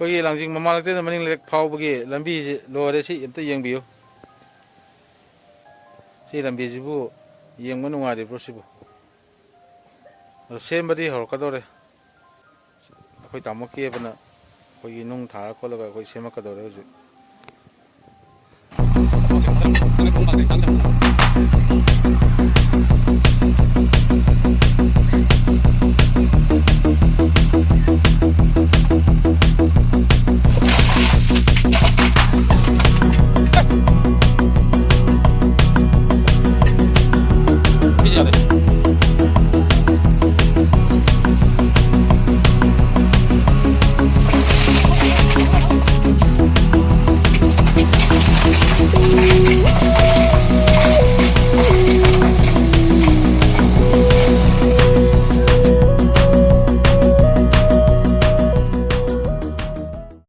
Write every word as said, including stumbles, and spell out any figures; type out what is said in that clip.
ꯑꯩꯈꯣꯏꯒꯤ ꯂꯥꯡꯖꯤꯡ ꯃꯃꯥ ꯂꯩꯇꯦꯅ ꯃꯅꯤꯡ ꯂꯩꯔꯛ ꯐꯥꯎꯕꯒꯤ ꯂꯝꯕꯤꯁꯤ ꯂꯣꯏꯔꯦ꯫ ꯁꯤ ꯑꯝꯇ ꯌꯦꯡꯕꯤꯌꯨ꯫ ꯁꯤ ꯂꯝꯕꯤꯁꯤꯕꯨ ꯌꯦꯡꯕ ꯅꯨꯡꯉꯥꯏꯔꯤꯕ꯭ꯔꯣ ꯁꯤꯕꯨ? ꯑꯗꯣ ꯁꯦꯝꯕꯗꯤ ꯍꯧꯔꯛꯀꯗꯧꯔꯦ꯫ ꯑꯩꯈꯣꯏ ꯇꯥꯃꯣ ꯀꯦꯕꯅ ꯑꯩꯈꯣꯏꯒꯤ ꯅꯨꯡ ꯊꯥꯔ ꯈꯣꯠꯂꯒ ꯑꯩꯈꯣꯏ ꯁꯦꯝꯃꯛꯀꯗꯧꯔꯦ ꯍꯧꯖꯤꯛ꯫